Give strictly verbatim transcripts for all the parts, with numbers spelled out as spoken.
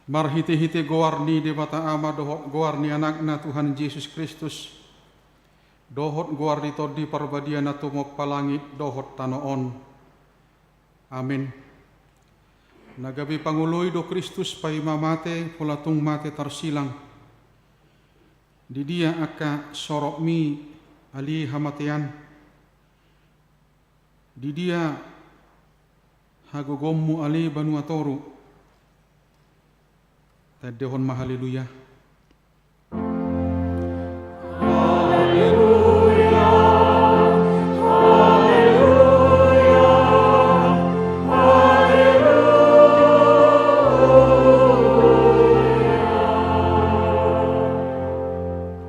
Marhite-hite goar ni Debata Ama dohot goar ni Anakna Tuhan Jesus Kristus, dohot goar ni Tondi Parbadia na tumompa langit dohot tano on. Amen. Na gabe pangoloi do Kristus paima mate, pola tung mate tarsilang. Di dia angka sorokmi, ale hamatean? Di dia hagogoonmu, ale banua toru? Taendehon ma haleluya. Haleluya, haleluya, haleluya.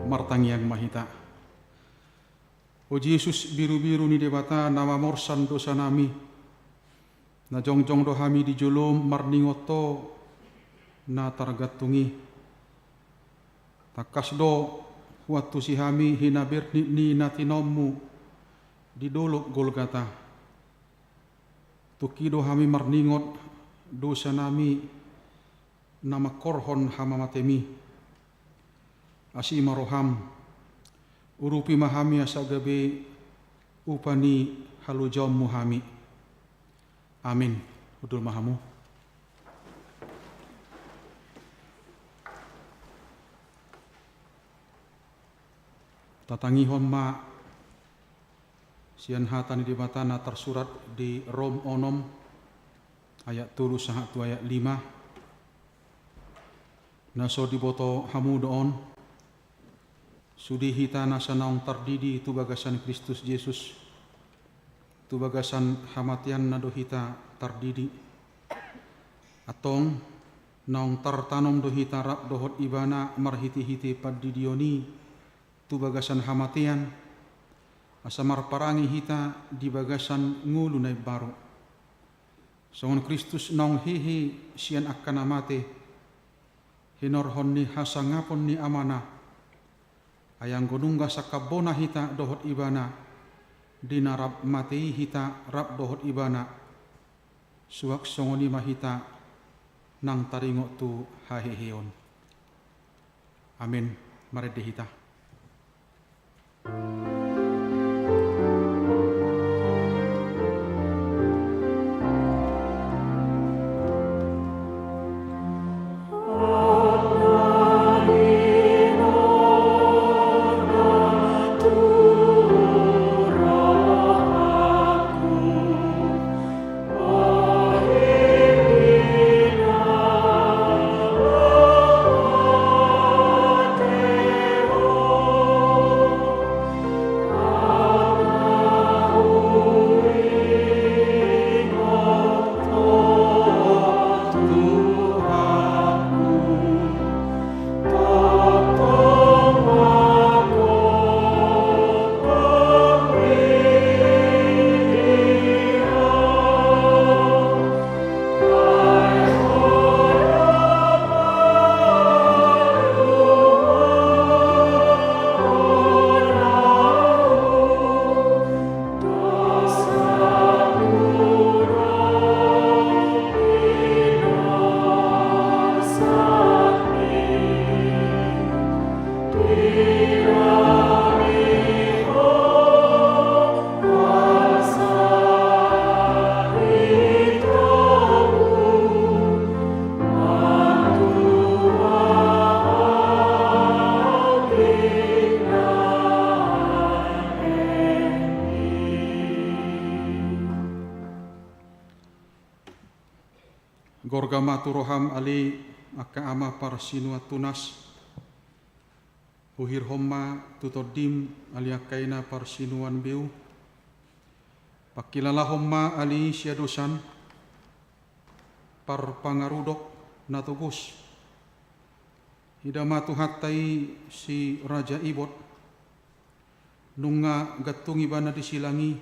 Martangiang ma hita. O Jesus, birubiru ni Debata na mamorsan dosanami, na jongjong do hami di jolom marningot Ho na targantung i. Tangkas do huantusi hami hinabirnit ni na tinomu di dolok Golgata. Tungki do hami marningot dosanami na mangkorhon hamamatemi. Asi ma roham, urupi ma hami asa gabe upa ni halojaonmu hami. Amin. Hundul ma hamu. Tatangihon ma sian hata ni Debata na tarsurat di Rom onom ayat tolu sahat tu ayat lima. Na so diboto hamu do on. Sude hita nasa naung tardidi tu bagasan Kristus Jesus, tu bagasan hamateanna do hita tardidi. Antong, naung tartanom do hita rap dohot Ibana marhite-hite pandidion i tu bagasan hamatean, asa marparange hita di bagasan ngolu na imbaru. Songon Kristus naung hehe sian angka na mate, hinorhon ni hasangapon ni Amana, ai anggo nunga sangkap bona hita dohot Ibana, di na rap mate i hita rap dohot Ibana, suang songon i ma hita nang taringot tu haheheon. Amen. Marende hita. Gorga ma tu roham ale angka ama parsinuan tunas. Huhirhon ma tu tondim ale angka ina parsinuan beu. Pangkilalahon ma ale siadosan parpangarudok na togos. Ida ma Tuhanta i si Raja Ibot. Nunga gantung ibana di silang i,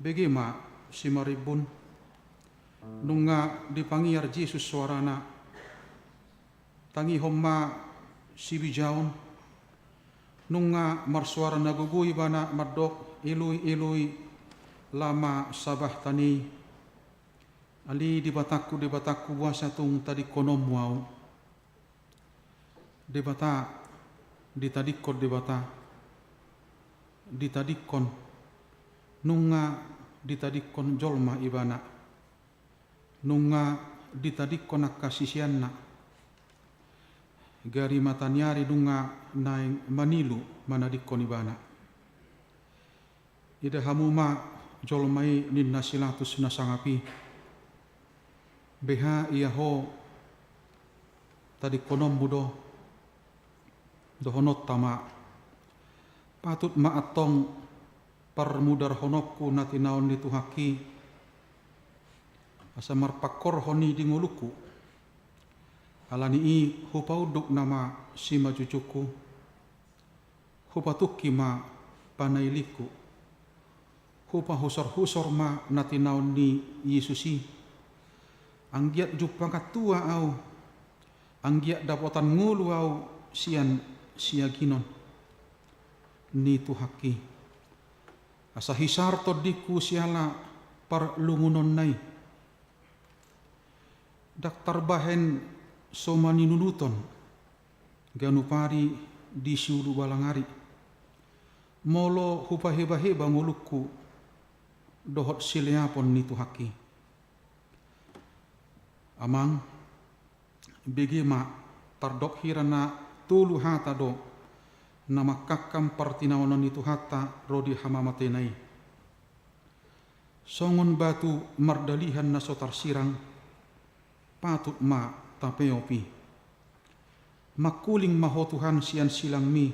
bege ma simarimbun. Nunga dipangiar Jesus soarana, tangihon ma sibijaon. Nunga marsoara na gogo ibana mandok, Eloi, Eloi, lama sabachtani? Ale Debatangku, Debatangku, boasa tung tadingkononmu ahu? Debata ditadingkon Debata, ditadingkon, nunga ditadingkon jolma ibana, nunga ditadingkon angka siseanna. Gari mataniari nunga naeng manilu manadingkon ibana. Ida hamu ma jolma i, ninna si Latus na sangap i. Beha ia ho, tadingkononmu do? Dohononta ma, patut ma antong parmudarhononku na tinaon ni Tuhanki, asa marpangkorhon i di ngolungku. Ala ni i hupaunduk nama simajujungku, hupatungki ma panailingku, hupahusorhusor ma na tinaon ni Jesus i. Anggiat jumpang antua ahu, anggiat dapotan ngolu ahu sian siaginon ni Tuhanki, asa hisar tondingku siala parlungunonna i. Ndang tarbahen so maninunuton ganup ari di siulu balang ari, molo hupahebaheba ngolungku dohot sileapon ni Tuhanki. Amang, bege ma, tardok hira na tolu hata do na mangkangkang partinaonon ni Tuhanta ro di hamamatena i. Songon batu mardalihan na so tarsirang, patut ma tapeop i. Mangkuling ma ho Tuhan sian silangmi.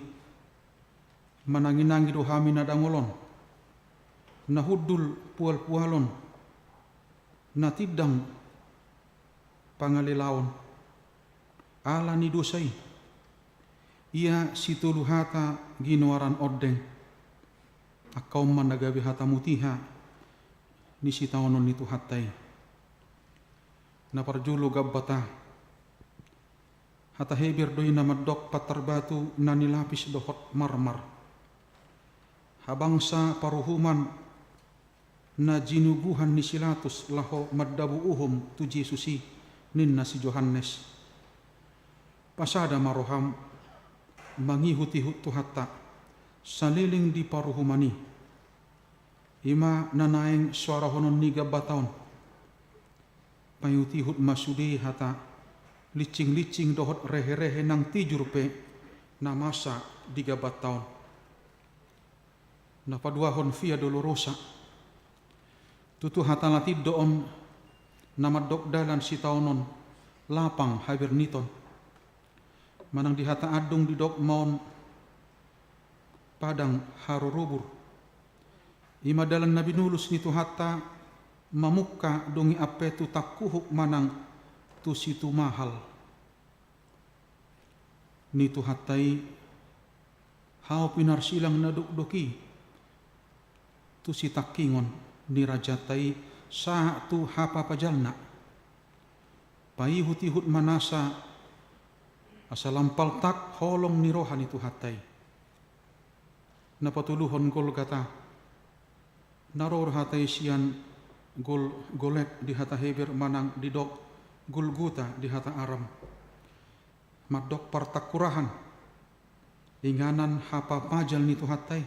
Mananginangi do hami na dangol on, na hundul pualpual on, na tindang pangalelaon ala ni dosa i. Ia sitolu hata ginoaran ondeng, angka on ma na gabe hata mutiha ni sitaonon ni Tuhanta i. Na parjolo gambata. Hata Heber do i na mandok pantar batu na nilapis dohot marmar. Habangsa paruhuman na jinuguhan ni si Latus laho mandabu uhum tu Jesus i, ninna si Johannes: Pasada ma roham mangihutihut Tuhanta saleleng di paruhuman i. I ma na naeng soarahonon ni gambata on. Paihutihut ma sude hata lincinglinting dohot reherehe nang tijur pe na masa di gambata on. Na paduahon, Via Dolorosa. Tutu hata Latin do on na mandok dalan sitaonon, lapang haberniton. Manang di hata andung didok ma on padang harorobur. I ma dalan na binulus ni Tuhanta mamungka dung i ampe tu tangkuhuk manang tu situmahal ni Tuhanta i. Hau pinarsilang na dokdok i tu sitangkingon ni rajanta i sahat tu hapapajalna. Paihutihut ma nasa asa lam paltak holong ni roha ni Tuhanta i. Na patoluhon, Golgata. Na ro do hata i sian Gol-, Golet di hata Heber manang didok Gulguta di hata Aram. Mandok partangkurahan, inganan hapapajal ni Tuhanta i.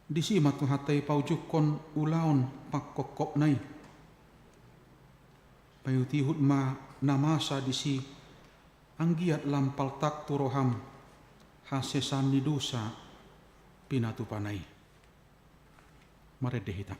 Disi ma Tuhanta i paujungkon ulaon pangkophopna i. Paihutihut ma na masa disi, anggiat lam paltak tu roham hasesaan ni dosa pinatupana i. Marende hita.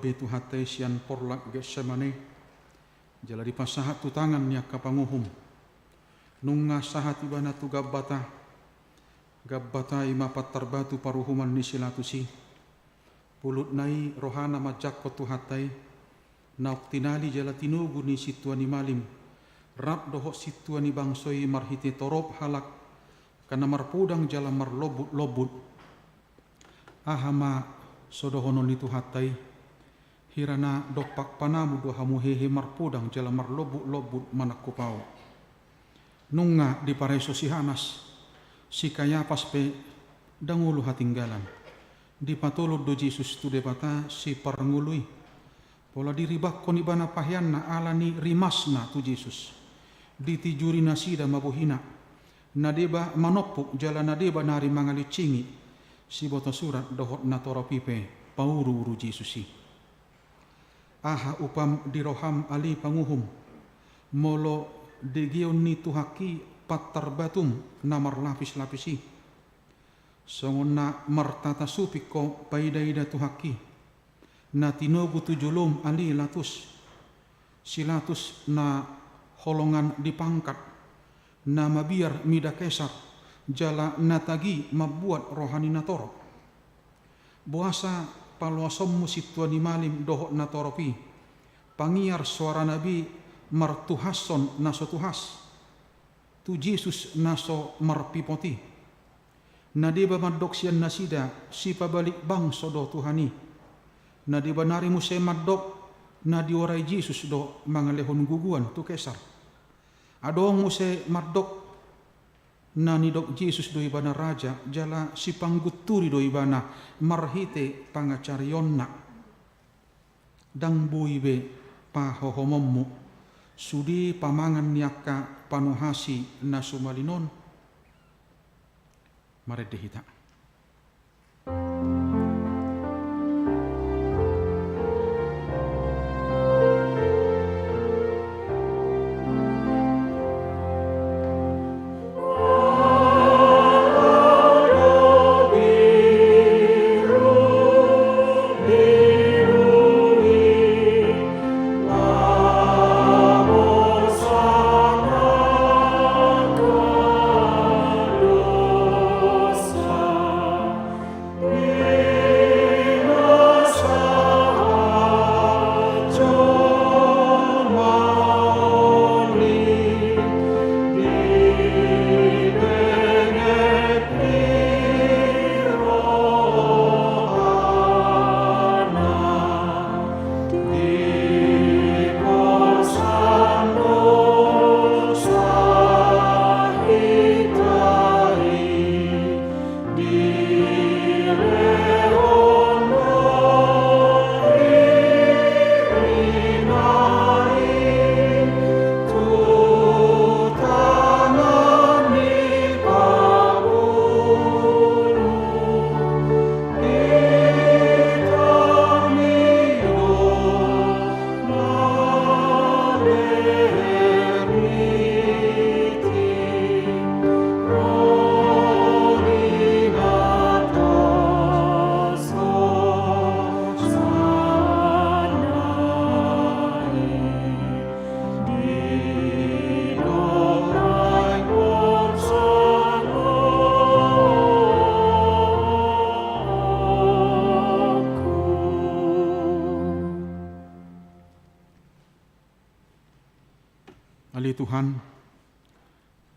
be Tuhanta i sian porlak Getsemane, jala dipasahat tu tangan ni angka panguhum. Nunga sahat ibana tu gambata, gambata i ma pantar batu paruhuman ni si Latus i. Pulutna i rohana manjangkon Tuhanta i, naung tinali jala tinogu ni sintua ni malim, rap dohot sintua ni bangso i marhite torop halak, angka na marpudang jala marlombut-lombut. Aha ma so dohonon ni Tuhanta i? Hira na dompak panamun do hamu hehe marpudang jala marlombut-lombut manangkup Ahu. Nunga dipareso si Hanas, si Kayapas pe ndang olo hatinggalan. Dipatolon do Jesus tu Debata si parngolu i. Pola diribanghon ibana paheanna ala ni rimasna tu Jesus. Ditijuri nasida ma bohina. Na deba manompuk jala na deba nari mangalincingi. Siboto surat dohot na torop i pe pauru-uru Jesus i. Aha upam di roham ale panguhum, molo degeon ni Tuhanki pantar batum na marlapis-lapis i? Songon na martata suping ho paida-ida Tuhanki, na tinogu tu jolom ale Latus, si Latus na holongan di pangkat, na mabiar mida Kesar, jala na tagi mambuat roha ni natorop. Boasa paloasonmu sintua ni malim dohot natorop i, pangiar soarana be martuhashon na so tuhas, tu Jesus na so marpipot i. Na deba mandok sian nasida, sipabalik bangso do Tuhan i. Na deba nari muse mandok, na diorai Jesus do mangalehon guguan tu Kesar. Adong muse mandok, na nidok Jesus do ibana raja, jala sipanggunturi do ibana marhite pangajarionna. Ndang boi be pahohomonmu, sude pamangan ni angka panuhasi na sumalin on? Marende hita. Ale Tuhan,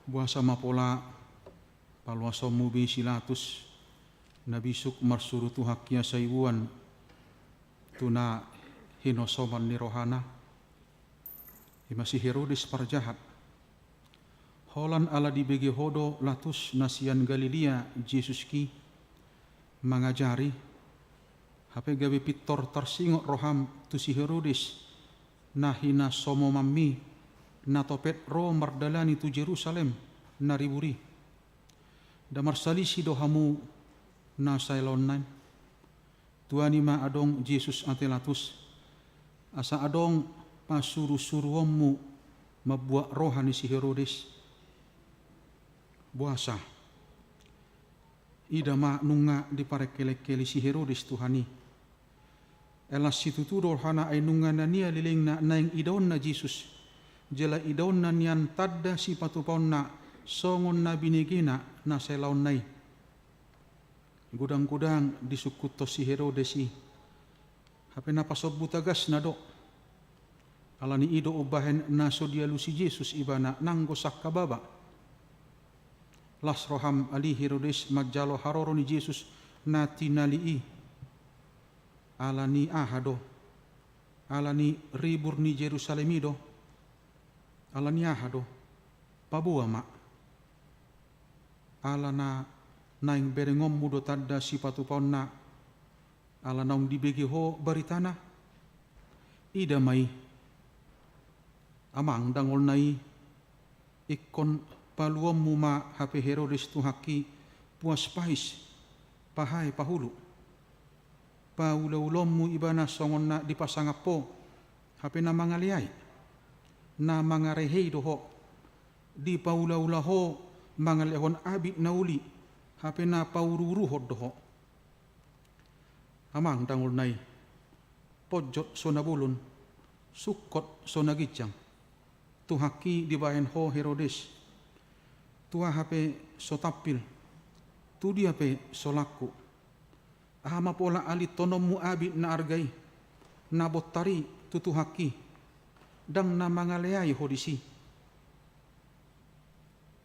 boasa ma pola paloasonmu be si Latus, na bisuk marsuru Tuhanki asa iboan tu na hinosoman ni rohana, i ma si Herodes parjahat. Holan ala dibege ho do Latus na sian Galilea Jesuski mangajari, hape gabe pintor tarsingot roham tu si Herodes na hinasomomanmi, na topet ro mardalani tu Jerusalem na ribur i. Nda marsalisi do hamu na saelaon na i? Tuani ma adong Jesus ate Latus, asa adong pasurusuruonmu mambuat roha ni si Herodes. Boasa? Ida ma nunga diparengkelengkeli si Herodes Tuhan i. Ai las situtu do rohana, ai nunga na nialilingna naeng idaonna Jesus, jala idaonna nian tanda sipatupaonna songon na binegena na salaonna i. Godang-godang disungkunhon si Herodes i, hape na pasombu tagasna do. Alani i do umbahen na so dialusi Jesus ibana nanggo sangkababa. Las roham, ale Herodes, manjalo haroro ni Jesus na tinali i. Alani aha do? Alani ribur ni Jerusalem i do? Alani aha do? Paboa ma. Ala na naeng berengonmu do tanda sipatupaonna, ala naung dibege ho baritana? Ida ma i. Amang dangolna i, ingkon paluonmu ma hape Herodes Tuhangki puas pais, pahae pahulu. Paulaulaonmu ibana songon na dipasangap ho, hape na mangaleai, na mangarehei do ho, dipaulaula ho mangalehon abit na uli, hape na pauruuruhon do ho. Amang dangolna i, ponjot so na bolon, sungkot so na ginjang, Tuhangki dibahen ho Herodes. Tu aha pe so tampil, tu dia pe so langku, aha ma pola alithononmu abit na arga i, na bontar i tu Tuhangki, ndang na mangaleai ho disi.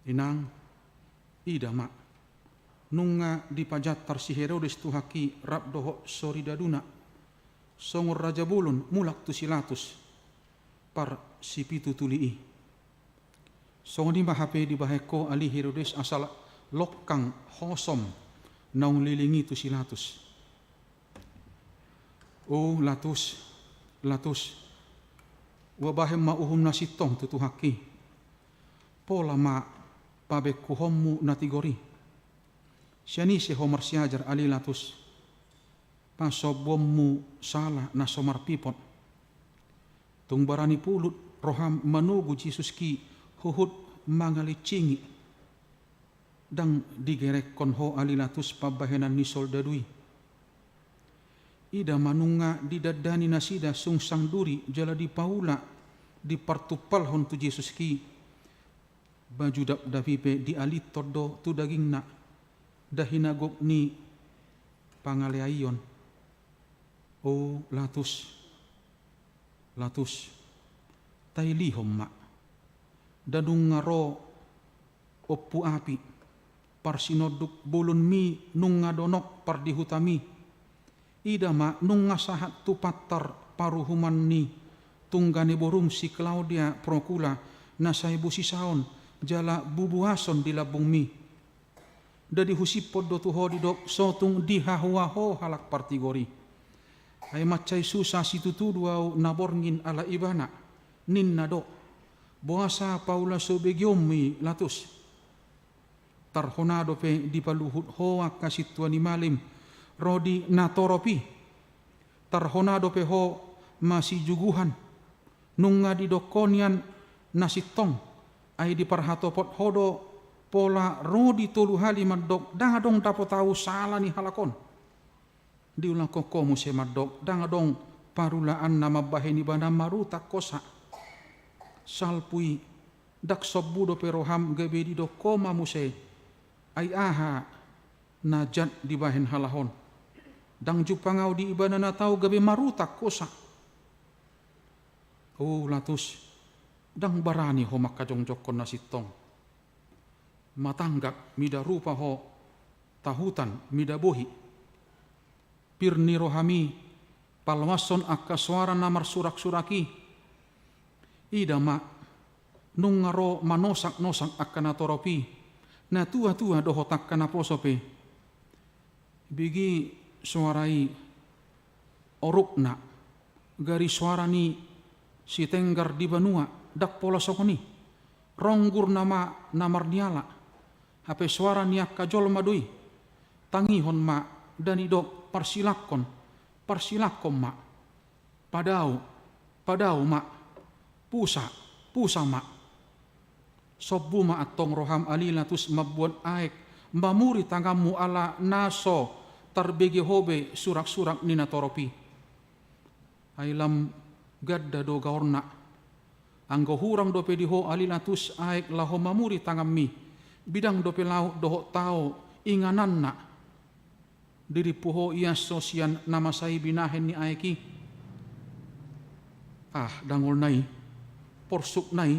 Inang, ida ma, nunga dipajantar si Herodes Tuhangki rap dohot sorigaduna, songon raja bolon mulak tu si Latus, parsipitu tuli i. Songon i ma hape dibahen ho ale Herodes, asal longkang hosom naung leleng i tu si Latus. O Latus, Latus, hubahen ma uhum na sintong tu Tuhangki. Pola ma pabengkuhonmu na tigor i. Sian ise ho marsiajar ale Latus? Pasombuonmu sala na so marpipot. Tung barani pulut roham manogu Jesus ki huhut mangalincingi. Ndang digerekhon ho ale Latus pambahenan ni soldadu i. Ida ma nunga didandani nasida sungsang duri jala dipaula, dipartumpalhon tu Jesus ki. Baju dapdap i pe dialithon do tu dagingna, dahi na gok ni pangaleaion. O Latus, Latus, tailihon ma. Nda nunga ro ompu api, parsinonduk bolonmi nunga donok pardihutami. Ida ma nunga sahat tu pantar paruhuman ni tunggane borum si Klaudia Prokula na sai busisaon jala bubuason di lambungmi. Nda dihusiphon do tu ho didok, so tung dihahoa ho halak partigor i. Ai mansai susa situtu do ahu na borngin ala ibana, ninna do. Boasa paula so begeonmu i Latus? Tarhona dope dipaluhut ho angka sintua ni malim ro di natorop i. Tarhona dope ho masijuguhan. Nunga didok ho nian na sintong, ai diparhatopot ho do pola ro di tolu hali mandok, ndang adong dapot ahu sala ni halak on. Diulahon ho muse mandok, ndang adong parulaan na mambahen ibana marutak hosa. Salpu i, ndang sombu dope roham gabe didok ho ma muse, ai aha na jat dibahen halak on? Ndang jumpang ahu di ibana na tau gabe marutak hosa. O Latus, ndang barani ho mangkajongjongkon na sintong. Matanggak mida rupa ho, tahutan mida bohi. Pir ni rohami paloashon angka soara na marsuraksurak i. Ida ma, nunga ro manosaknosak angka natorop i, natuatua dohot angka naposo pe. Bege soara i, orukna, gari soara ni sitenggar di banua, ndang pola songon i. Ronggurna ma na marniala, hape soara ni angka jolma do i. Tangihon ma, nda nidok parsilangkon, parsilangkon ma. Padao, padao ma. Pusa, pusa ma. Sombu ma antong roham ale Latus mambuat aek, mamuri tanganmu ala na so tarbege ho be suraksurak ni natorop i. Ai lam ganda do gaorna. Anggo hurang dope di ho, Ale Latus, aek laho mamuri tanganmi, bidang dope laut dohot tao ingananna. Dirimpu ho ias so sian na masa i binahen ni aek i. Ah, dangolna i, porsukna i,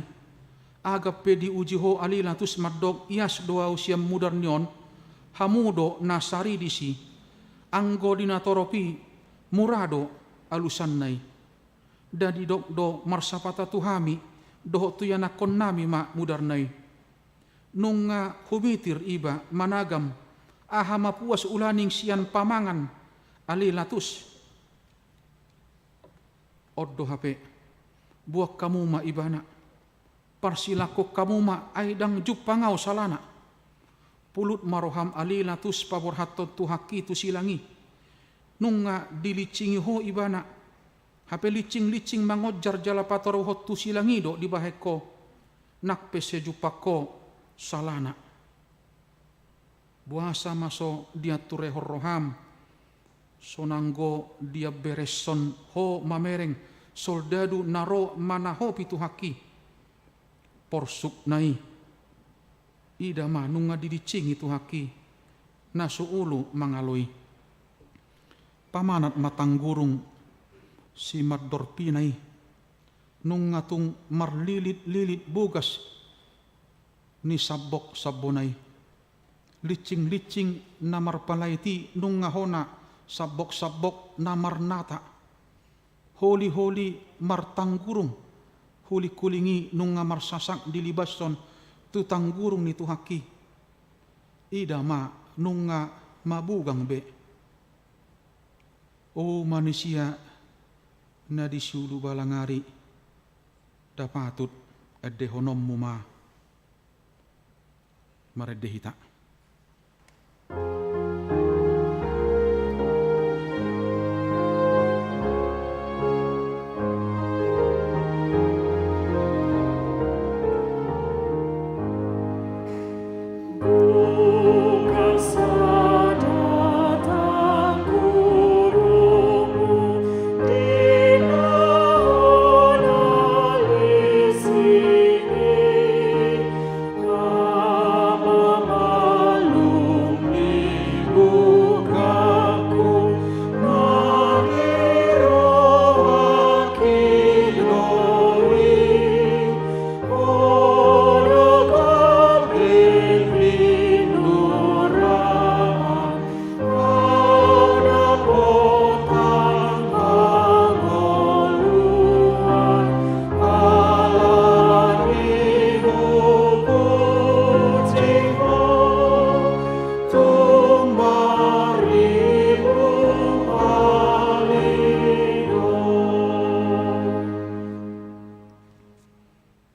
agap pe diuji ho, Ale Latus, mandok ias do ahu sian mudar ni on, hamu do na sari disi. Anggo di natorop i, mura do alusanna i. Nda didok do marsapata tu hami dohot tu ianakkonnami ma mudarna i. Nunga humitir iba managam, aha ma puas ulaning sian pamangan, Ale Latus. On do hape, boan hamu ma ibana. Parsilangkon hamu ma, ai ndang jumpang ahu salana. Pulut ma roham, Ale Latus, paborhathon Tuhangki tu silang i. Nunga dilinsingi ho ibana. Hape linsing-linsing mangonjar jala patoruhon tu silang i do dibahen ho. Nang pe sai jumpang ho salana. Boasa ma so dianturehon roham, sonang do diambereshon ho mamereng soldadu na ro manahopi Tuhangki? Porsukna i. Ida ma, nunga dilinsingi Tuhangki na so olo mangalo i. Pamanat ma tanggurung simandorpina i. Nunga tung marlilit-lilit bogas ni sambok-sambona i. Linsing-linsing na marpalait i nunga hona sambok-sambok na marnata. Holi-holi martanggurung, huling-huling i nunga marsasak dilibashon tu tanggurung ni Tuhangki. Ida ma, nunga mabugang be. O manisia na di siulu balang ari, nda patut endehononmu ma. Marende hita.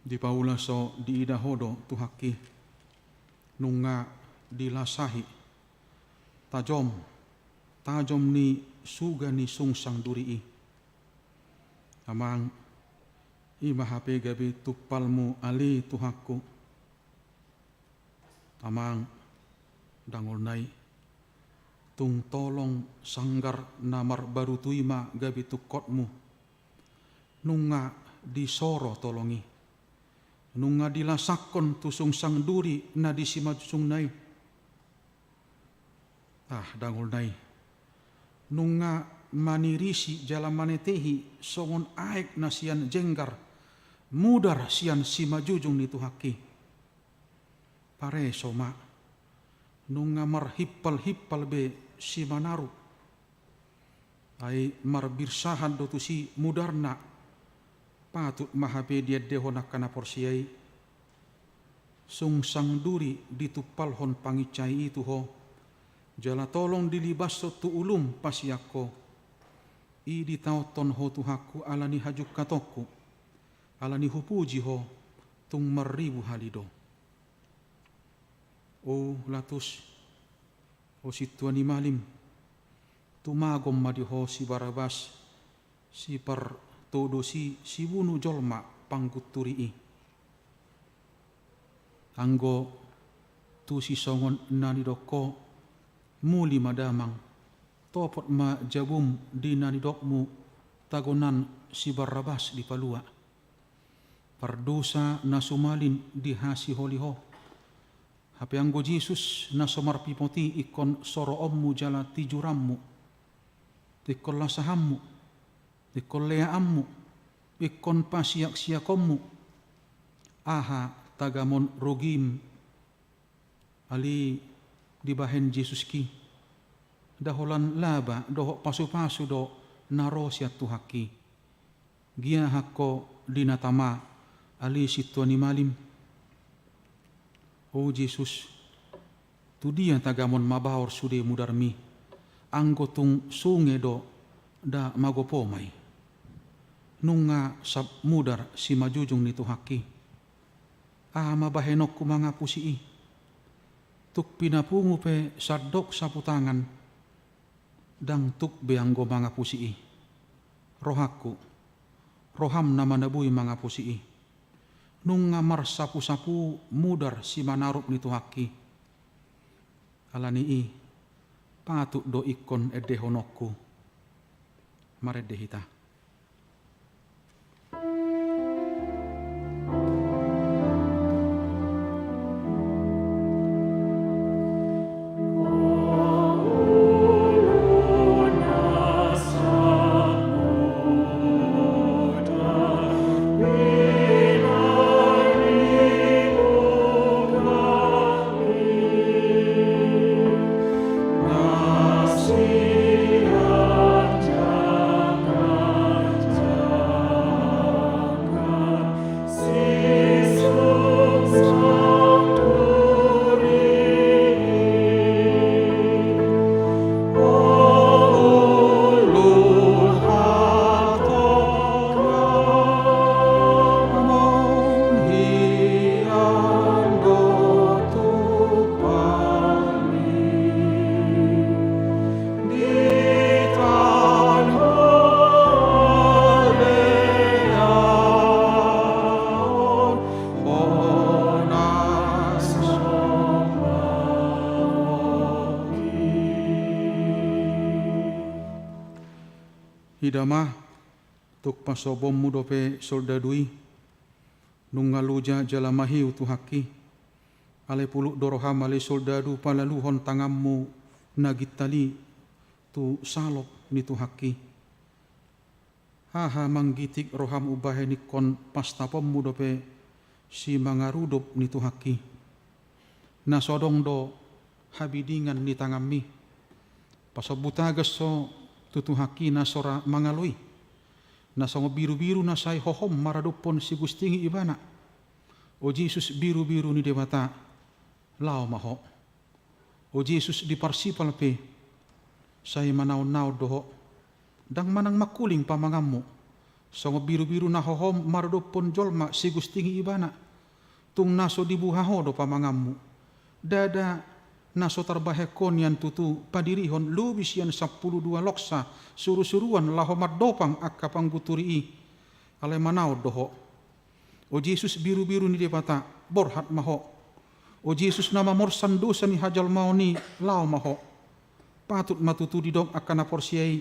Dipaula so diida ho do Tuhangki, nunga dilasahi tajom, tajom ni suga ni sungsang duri i. Amang, i ma hape gabe tumpalmu, ale Tuhangku. Amang, dangolna i, tung tolong sanggar na marbarutu i ma gabe tungkotmu. Nunga disoro tolong i. Nunga dilasahon tu sungsang duri na di simajujungna i. Ah, dangolna i. Nunga manirisi jala manetehi songon aek na sian jenggar, mudar sian simajujung ni Tuhangki. Pareso ma, nunga marhimpal-himpal be simanaru. Ai marbirsahan do tusi mudarna, patut ma hape diendehon angka na porsea i. Sungsang duri ditumpalhon panginsai i tu ho, jala tolong dilibashon tu ulum pasian ho. I ditaothon ho Tuhangku ala ni hajungkatonku, ala ni hupuji ho tung marribu hali do. O Latus, o sintua ni malim, tumagon ma di ho si Barabas, sipartodo si, sibunu jolma panggunturi i. Anggo tusi songon na nidok ho, muli ma damang, topot ma jabum di na nidokmu, Tagonan si Barrabas dipalua. Pardosa na sumalin dihasiholi Ho. Hape anggo Jesus na so marpipot i ingkon soroonmu jala tijuranmu, ingkon lasahanmu, ingkon leaanmu, ingkon pasiaksiakonmu, aha tagamon rugim? Ale dibahen Jesus ki, nda holan laba dohot pasupasu do na ro sian Tuhan ki. Giahan Ho di na tama, ale sintua ni malim. O Jesus, tu dia tagamon mabaor sude mudarmi, anggo tung sunge do, nda magopo ma i. Nunga sap mudar simanjujung ni Tuhan ki. Aha ma bahenonku mangapusi i? Tung pinapungu pe sandok saputangan, ndang tuk be anggo mangapusi i. Rohangku, roham na manabui mangapusi i. Nunga marsapusapu mudar simanarup ni Tuhan ki. Alani i, patut do ingkon endehononku. Marende hita. Ida ma, tung pasobonmu dope soldadu i, nunga loja jala mahiu Tuhan ki. Alai pulut do roham ale soldadu palaluhon tanganmu na gintal i tu salop ni Tuhan ki. Aha manggitik roham umbahen ingkon pastaponmu dope simangarudup ni Tuhan ki. Na so adong do habidingan ni tanganmi. Pasombu tagas ho tu Tuhan ki na so ra mangalo i. Na songon birubiru na sai hohom maradophon sigustingi ibana. O Jesus birubiru ni Debata, laho ma ho. O Jesus di Parsipal pe, sai manaonnaon do ho. Ndang manang mangkuling pamanganmu. Songon birubiru na hohom maradophon jolma sigustingi ibana. Tung na so dibuha ho do pamanganmu. Ndada na so tarbahen ho nian tutu padirihon lobi sian sampulu dua loksa surusuruan laho mandopang angka pangguturi i. Alai manaon do ho. O Jesus birubiru ni Debata, borhat ma ho. O Jesus na mamorsan dosa ni hajolmaon i, laho ma ho. Patut ma tutu didok angka na porsea i,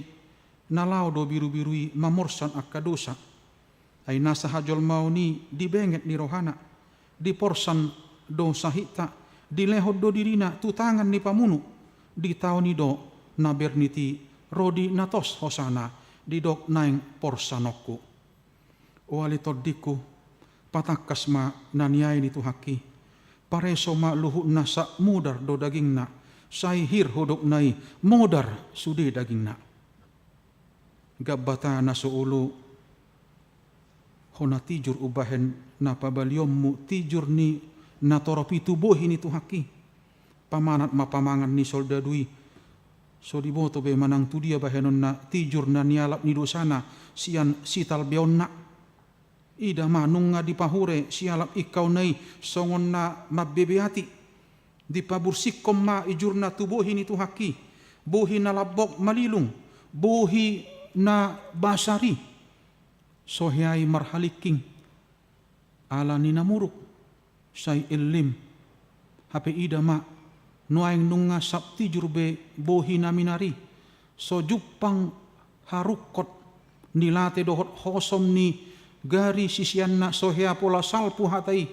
na laho do birubiru i mamorsan angka dosa. Ai nasa hajolmaon i di benget ni rohana, diporsan do sahitta, dilehon do dirina tu tangan ni pamunu, ditaon i do na bernit i, ro di natos hosana, didok naeng porsanonku. O ale tondingku, patangkas ma na niae ni Tuhan ki. Pareso ma luhutna sap mudar do dagingna, sai hir hudokna i, modar sude dagingna. Gambata na so olo, hona tijur umbahen na pabalionmu tijur ni na torop i tu bohi ni Tuhan ki. Pamanat ma pamangan ni soldadu i. So diboto be manang tu dia bahenonna tijur na nialap ni dosana sian sitalbeonna. Ida ma nunga dipahure sialap ingkaonna i songon na mambebeati. Dipabursikhon ma ijurna tu bohi ni Tuhan ki. Bohi na lambok malilung. Bohi na basar i. So hea i marhalingking. Ala ni na muruk, sai ellim. Hape ida ma, nuaeng nunga sap tijur be bohi na minar i, so jumpang harungkot, nilate dohot hosom ni gari siseanna so hea pola salpu hata i.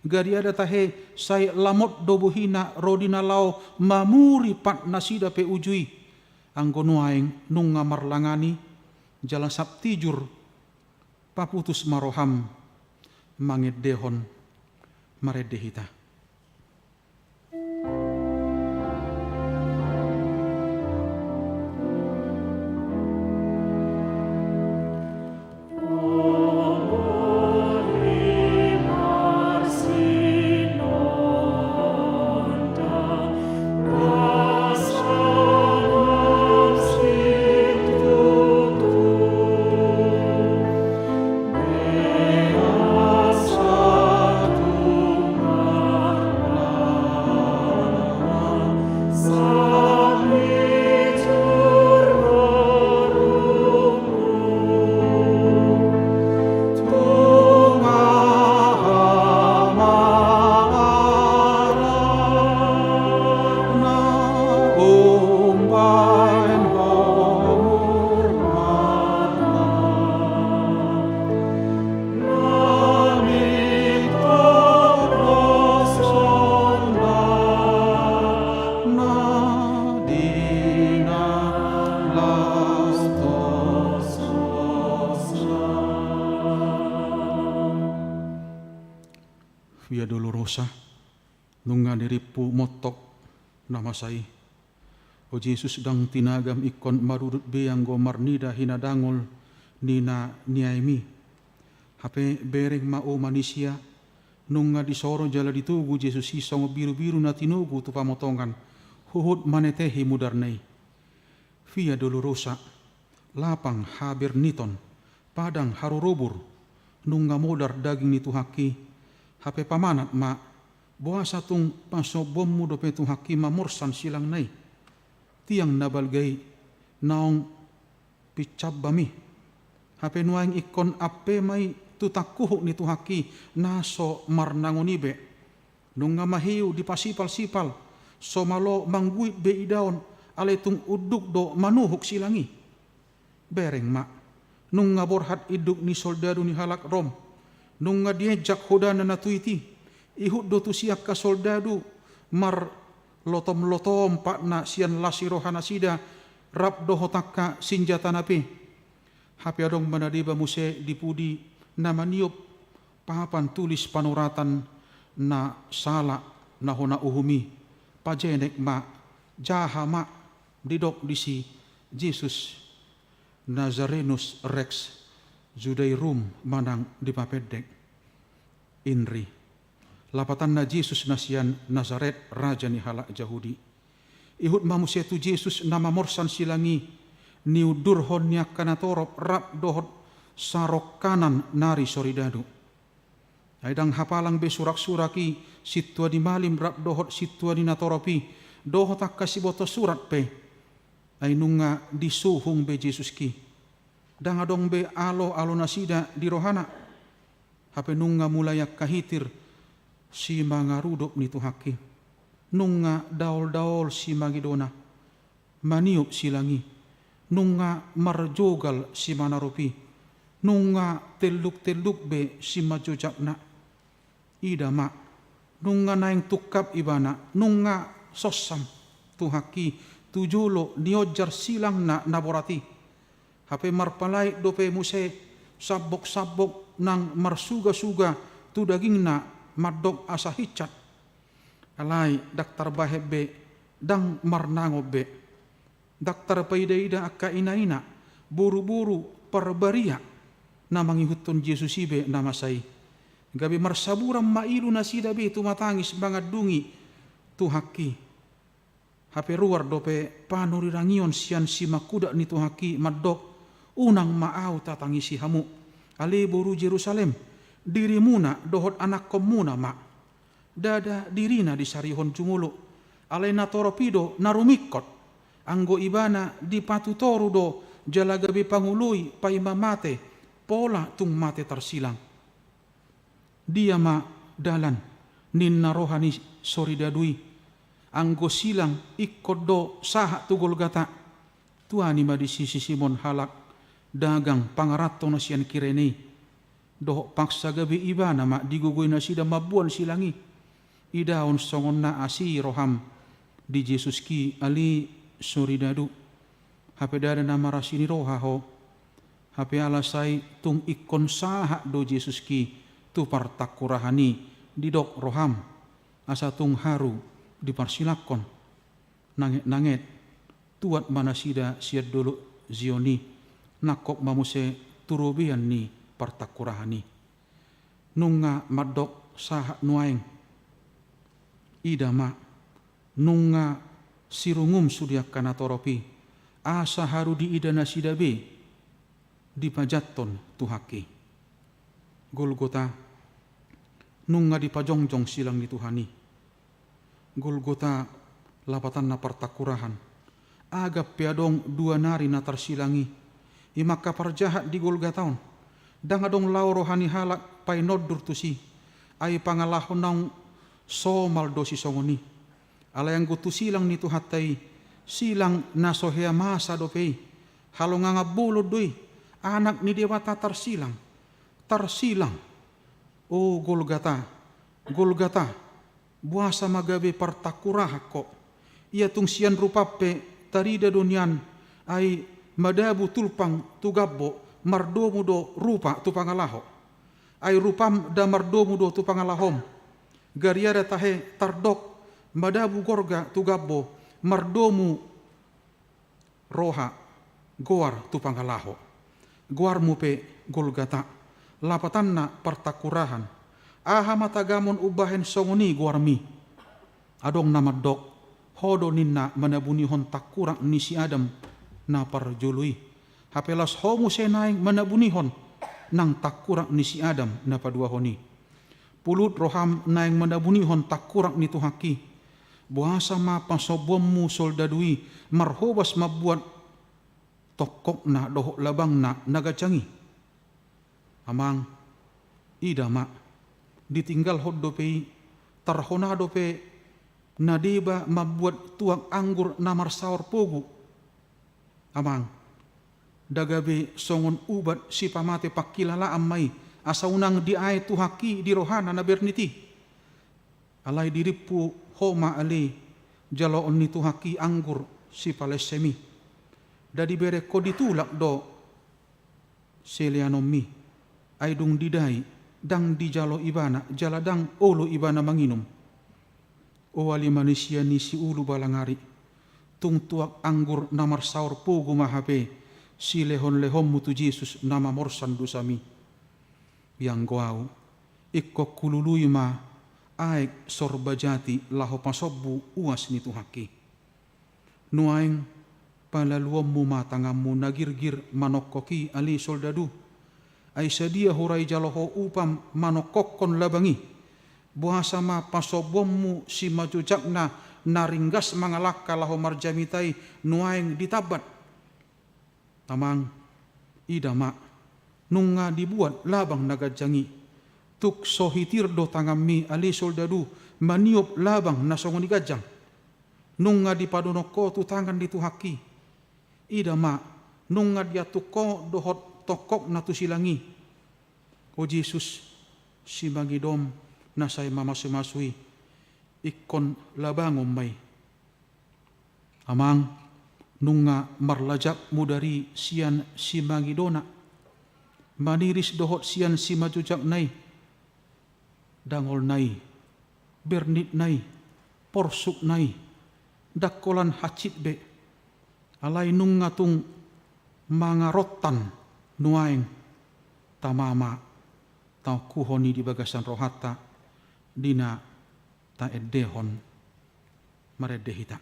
Gariada tahe sai lamot do bohina ro di na laho mamuri pat nasida pe uju i. Anggo nuaeng nunga marlangan i, jala sap tijur, paputus ma roham mangendehon marende hita. Via Dolorosa, nunga dirimpu montok na masa i. O Jesus, ndang tinagam ingkon marudut be anggo marnida hinadangol ni na niaim i. Hape bereng ma, o manisia, nunga disoro jala ditogu Jesus i songon birubiru na tinogu tu pamotongan, huhut manetehi mudarna i. Via Dolorosa, lapang haberniton, padang harorobur, nunga modar daging ni Tuhangki. Hape pamanat ma, boasa tung pasombuonmu dope Tuhangki mamorsan silangna i, tiang na balga i, naung pinsambam i. Hape nuaeng ingkon ampe ma i tu tangkuhuk ni Tuhangki na so marnangon i be. Nunga mahiu dipasipalsipal, so malo mangguit be idaon, alai tung unduk do manuhuk silang i. Bereng ma, nunga borhat induk ni soldadu ni halak Rom, nunga dienjak hodana na tuit i, ihut do tusi angka soldadu marlotomlotom patna sian las ni rohanasida rap dohot angka sinjatana pe. Hape adong ma na deba muse di pudi na maniop papan tulis panoratan na sala na hona uhum i, pajenek ma, jaha ma, didok disi Jesus Nazarenus Rex Judaeorum manang dipapendek INRI. Lapatanna Jesus na sian Nasaret, raja ni halak Jahudi. Ihut ma muse tu Jesus na mamorsan silang i, niundurhon ni angka natorop rap dohot sarongkanan nari soridadu. Ai ndang hapalang be suraksurak i, sintua ni malim rap dohot sintua ni natorop i, dohot angka siboto surat pe. Ai nunga disuhung be Jesus i. Ndang adong be aloalonasida di rohana. Hape nunga mulai angka hitir simangarudop ni Tuhangki. Nunga daoldaol simangidona maniop silang i. Nunga marjogal simanarop i. Nunga telluktelluk be simanjojapna. Ida ma, nunga naeng tungkap ibana, nunga sonsam Tuhangki tu jolo nionjar silangna na borat i. Hape marpalait dope muse samboksambok nang marsugasuga tu dagingna mandok asa hinsat. Alai ndang tarbahen be, ndang marnangon be. Ndang tarpaidaida angka inaina, boruboru, parbaria na mangihuthon Jesus i be na masa i. Gabe marsaburan ma ilu nasida be tumatangis mangandungi Tuhangki. Hape ruar dope panurirangion sian simangkudat ni Tuhangki mandok, unang ma ahu tatangisi hamu. Ale boru Jerusalem, dirimuna dohot anakkonmuna ma. Ndada dirina disarihon jumolo, alai natorop i do na rumingkot. Anggo ibana dipatutoru do jala gabe pangoloi paima mate, pola tung mate tarsilang. Dia ma dalan, ninna roha ni soridadu i. Anggo silang ingkon do sahat tu Golgata. Tuani ma disi si Simon halak dagang pangaranto na sian Kirene i, dohot paksa gabe ibana ma digogoi nasida mamboan silang i. Idaon songon na asi roham di Jesuski ale soridadu. Hape ndada na marasi ni roha ho. Hape ala sai tung ingkon sahat do Jesuski tu partangkurahan i, didok roham, asa tung haru diparsilangkon. Nanget-nanget, tuat ma nasida sian dolok Zion i, nangkok ma muse tu robean ni partangkurahan i. Nunga mandok sahat nuaeng. Ida ma, nunga sirungum sude angka natorop i, asa haru diida nasida be dipajathon Tuhanki. Golgota, nunga dipajongjong silang ni Tuhan i. Golgota, lapatanna partangkurahan. Agap pe adong dua nari na tarsilang i. I ma angka parjahat di Golgota on. Ndang adong lao roha ni halak painondur tusi. Ai pangalaho naung somal do sisongon i. Alai anggo tu silang ni Tuhanta i, silang na so hea masa dope i. Halongangan bolon do i. Anak ni Debata tarsilang. Tarsilang. O Golgota, Golgota, boasa ma gabe partangkurahan ho? Ia tung sian rupam pe tarida do nian, ai madabu tulpang tu gambo, mardomu do rupa tu pangalaho. Ai rupam nda mardomu do tu pangalahom. Gariada tahe tardok, madabu gorga tu gambo, mardomu roha, goar tu pangalaho. Goarmu pe Golgota, lapatanna partangkurahan. Aha ma tagamon umbahen songon i goarmi? Adong na mandok, ho do ninna manabunihon tangkurak ni si Adam na parjolo i. Hape laos ho muse naeng manabunihon nang tangkurak ni si Adam na paduahon i. Pulut roham naeng manabunihon tangkurak ni Tuhanki. Boasa ma pasombuonmu soldadu i marhobas mambuat tongkokna dohot labangna na ganjang i? Amang, ida ma, ditinggalhon dope i, tarhona dope na deba mambuat tuak anggur na marsaor pogu. Amang, nda gabe songon ubat sipamate pangkilalaan ma i, asa unang diae Tuhanki di rohana na bernit i. Alai dirimpu ho ma ale jaloon ni Tuhanki anggur sipalesem i. Nda dibereng ho ditulak do sileanonmi, ai dung didai, ndang dijalo ibana, jala ndang olo ibana manginum. O ale manisia ni siulu balangari, tung tuak anggur na marsaor pogu ma hape silehonlehonmu tu Jesus na mamorsan dosami. Ianggo ahu, ingkon hulului ma aek sorba jati laho pasombu uas ni Tuhanki. Nuaeng palaluonmu ma tanganmu na girgir manongkok i ale soldadu. Ai sadia hura dijalo ho upam manongkokkon labang i? Boasa ma pasombuonmu simanjojakna na ringgas mangalangka laho marjamita i nuaeng ditambat? Amang, ida ma, nunga dibuat labang na ganjang i. Tung so hitir do tanganmi ale soldadu maniop labang na songon i ganjang. Nunga dipadonok ho tu tangan ni Tuhanki. Ida ma, nunga diantuk ho dohot tongkokna tu silang i. O Jesus, simangidom na sai mamasumasu i, ingkon labangon ma i. Amang, nunga marlajak mudar i sian simangidona, maniris dohot sian simanjojakna i, dangolna i, bernitna i, porsukna i, ndang holan hansit be, alai nunga tung mangarontan nuaeng. Tama ma taongkuhon i di bagasan rohanta, di na taendehon. Marende hita.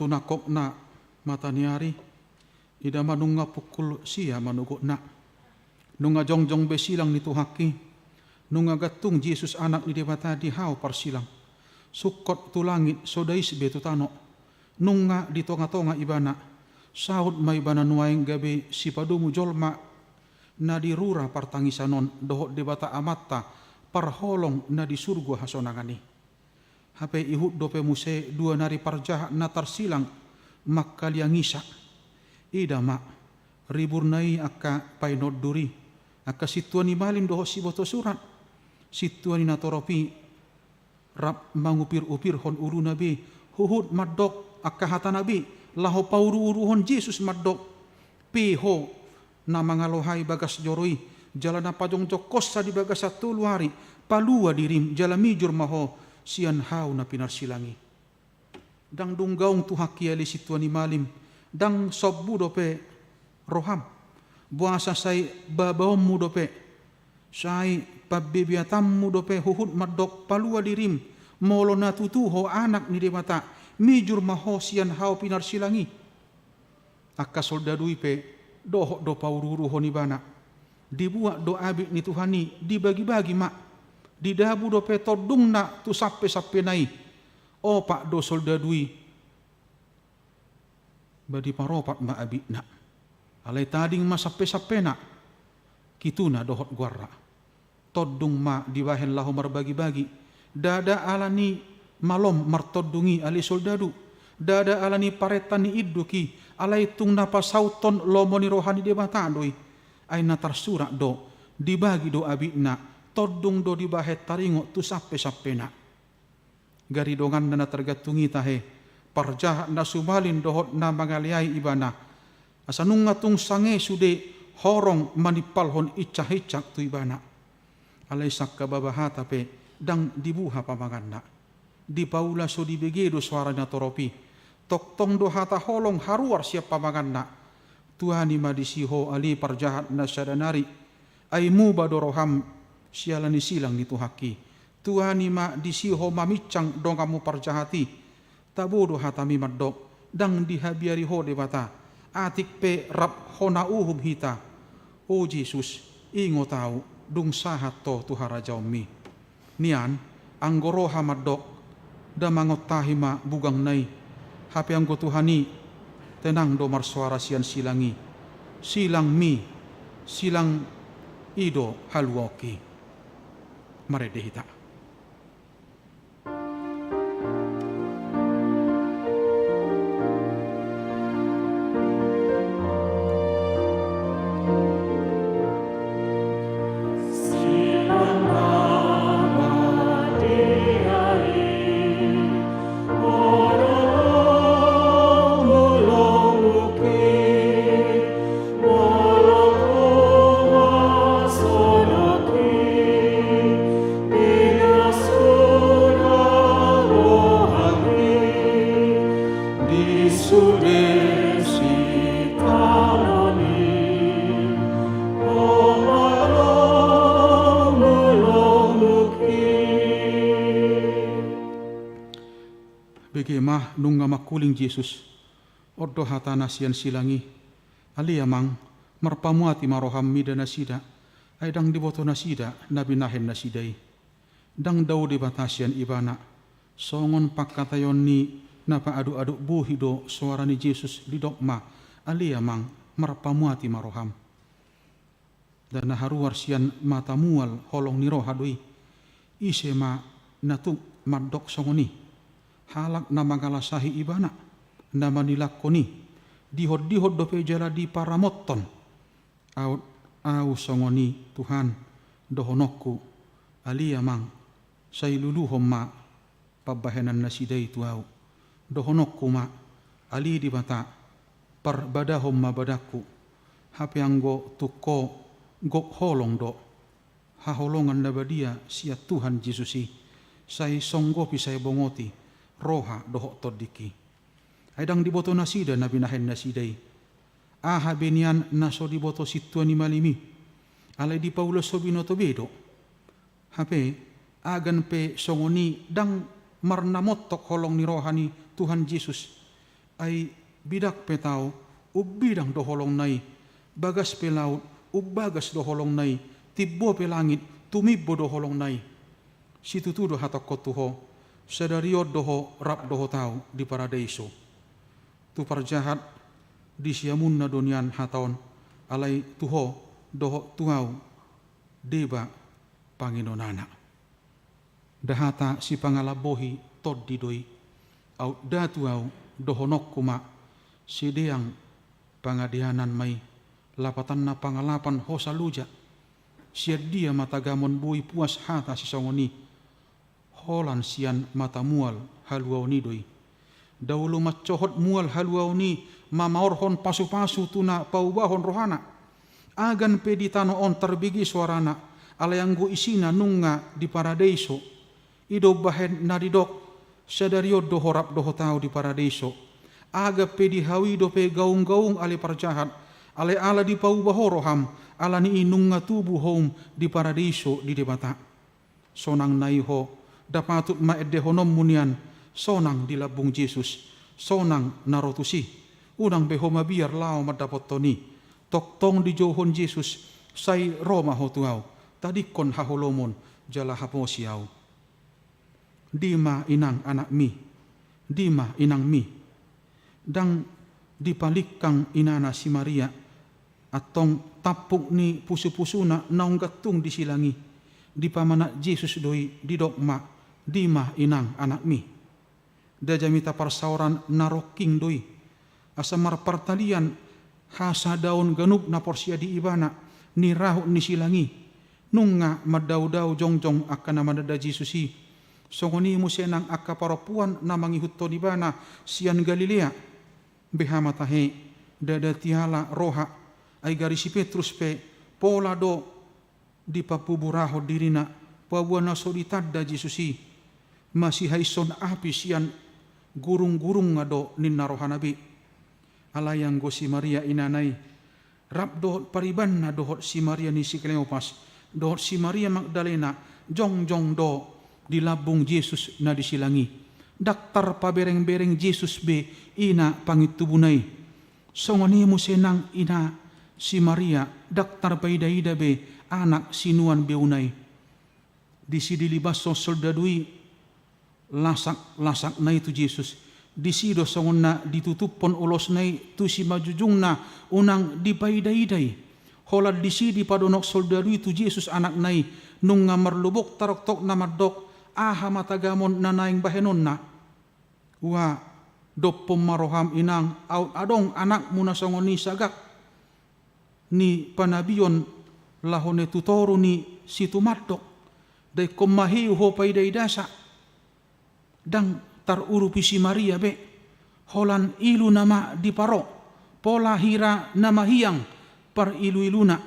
Nangkokna mata ni ari, ida ma nunga pukul sia manogotna. Nunga jongjong be silang ni Tuhanki, nunga gantung Jesus Anak ni Debata di hau parsilang. Sungkot tu langit, so dais be tu tano. Nunga di tongatonga Ibana, saut ma Ibana nuaeng gabe sipadomu jolma na di rura partangisan on dohot Debata Amanta parholong na di surgo hasonangan i. Hape ihut dope muse dua nari parjahat na tarsilang mangkaliangisa. Ida ma, riburna i angka painonduri, angka sintua ni malim dohot siboto surat, sintua ni natorop i, rap mangupirupirhon uluna be, huhut mandok angka hatana be, laho pauruuruhon Jesus mandok, pe ho na mangalohai bagas joro i, jala na pajongjongkonsa di bagasan tolu ari, palua dirim, jala mijur ma ho sian hau na pinarsilang i. Ndang dung gaung Tuhanki ale sintua ni malim, ndang sombu dope roham. Boasa sai babaonmu dope, sai pambebeatanmu dope huhut mandok palua dirim, molo na tutu ho Anak ni Debata, mijur ma ho sian hau pinarsilang i. Angka soldadu i pe dohot do pauruuruhon Ibana. Dibuat do abit ni Tuhan i, dibagibagi ma. Didabu dope tondungna tu sampesampena i. Opat do soldadu i ba diparopat ma abitna. Alai tading ma sampesampena, kituna dohot goarna. Tondung ma dibahen laho marbagibagi. Ndada ala ni malom martondung i ale soldadu. Ndada ala ni parenta ni induk i, alai tung na pasauthon lomo ni roha ni Debata do i. Ai na tarsurat do, dibagi do abitna, tondung do dibahen taringot tu sampesampena. Gari donganna na targantung i tahe, parjahat na sumalin dohot na mangaleai Ibana. Asa nunga tung sange sude horong manimpalhon incak-incak tu Ibana. Alai sangkababa hata pe ndang dibuha pamanganna. Dipaula so dibege do soara ni natorop i. Tongtong do hata holong haruar sian pamanganna. Tuani ma disi ho ale parjahat na sada nari. Ai muba do roham siala ni silang ni Tuhanki. Tuani ma disi ho maminsang donganmu parjahat i. Tabo do hatami mandok, ndang dihabiari ho Debata, atik pe rap hona uhum hita. O Jesus, ingot ahu, dung sahat ho tu harajaonmi. Nian, anggo roha mandok, damangon tahi ma bugangna i. Hape anggo Tuhan i, tenang do marsoara sian silang i. Silangmi, silang i do haluaonki. Marende hita. Bege ma, nunga mangkuling Jesus. On do hatana sian silang i. Ale Amang, marpamuati ma roham mida nasida, ai ndang diboto nasida na binahen nasida i. Ndang dao Debata sian ibana. Songon pangkataion ni na paadopdop bohi do soara ni Jesus, didok ma, ale Amang, marpamuati ma roham. Ndada na haruar sian mata mual holong ni roha do i. Ise ma na tuk mandok songon i? Halak na mangalasahi ibana, na manilangkon i, dihondihon dope jala diparamothon. Aut ahu songon i Tuhan, dohononku, ale Amang, sai luluhon ma pambahenan nasida i tu ahu. Dohononku ma, ale Debata, parbadahon ma badanku. Hape anggo tung ho gok holong do haholongan na badia sian Tuhan Jesus i, sai songgopi sai bongoti roha dohot tondingki. Ai ndang diboto nasida na binahen nasida i. Aha be nian na so diboto sintua ni malim i? Alai dipaulus so binoto be do. Hape, agan pe songon i ndang marnamontok holong ni roha ni Tuhan Jesus. Ai bidak pe tao, umbidang do holongna i, bagas pe laut, umbagas do holongna i, timbo pe langit, tumimbo do holongna i. Situtu do hatangkon tu ho, sadari on do ho rap dohot ahu di paradeiso. Tu parjahat, di siamunna do nian hata on, alai tu ho dohot tu ahu deba panginonana. Da hata sipangalambohi tondi do i, aut da tu ahu dohononku ma, sideang pangadeanan ma i, lapatanna pangalapan hosa loja. Sian dia ma tagamon boi puas hata sisongon i? Holan sian mata mual haluaon i do i. Da olo mansohot mual haluaon i mamaorhon pasupasu tu na paubahon rohana. Agan pe di tano on tarbege soarana, alai anggo isina nunga di paradeiso. I do umbahen na didok, sadari on do ho rap dohot ahu di paradeiso. Agan pe di hau i dope gaunggaung ale parjahat, alai ala dipauba ho roham, alani i nunga tubu houm di paradeiso di Debata. Sonang na i ho, da patut ma endehononmu nian, sonang di lambung Jesus, sonang na ro tusi. Unang be ho mabiar laho mandapothon i. Tongtong dijouhon Jesus, sai ro ma ho tu ahu, tadingkon haholomon, jala haposi ahu. Dima inang anakmi, dima inangmi. Ndang dipalingkang inana si Maria, antong tampuk ni pusupusuna naung gantung di silang i, dipamanat Jesus do i, didok ma, dima inang anakmi. Da jamita parsaoran na rongking do i, asa marpartalian hasadaon ganup na porsea di ibana, ni rahut ni silang i. Nunga mandaodao jongjong angka na mandanda Jesus i. Songon i muse nang angka parompuan na mangihuthon ibana sian Galilea. Beha ma tahe, ndada tiala roha, ai gari si Petrus pe pola do dipabuburahon dirina, paboa na so ditanda Jesus i, masihaishon api sian gurunggurungna do ninna rohana be. Alai anggo si Maria inana i, rap dohot paribanna dohot si Maria ni si Kleopas, dohot si Maria Magdalena, jongjong do di lambung Jesus na di silang i. Ndang tarpaberengbereng Jesus be ina pangintubuna i. Songon i muse nang ina si Maria, ndang tarpaidaida be anak sinuan beuna i. Disi dilibashon soldadu i lasaklasak na i tu Jesus. Disi do songon na ditutuphon ulosna i tu simanjujungna unang dipaidaida i. Holan disi dipadonok soldadu i tu Jesus anakna i, nunga marlobok taroktokna mandok, aha ma tagamon na naeng bahenonna. Ua, dophon ma roham inang, aut adong anakmu na songon i sagak ni panabion laho ne tu toru ni situmandok. Da ingkon mahiu ho paidaidasa. Ndang tarurupi si Maria be. Holan ilu nama diparo, pola hira na mahiang pariluiluna.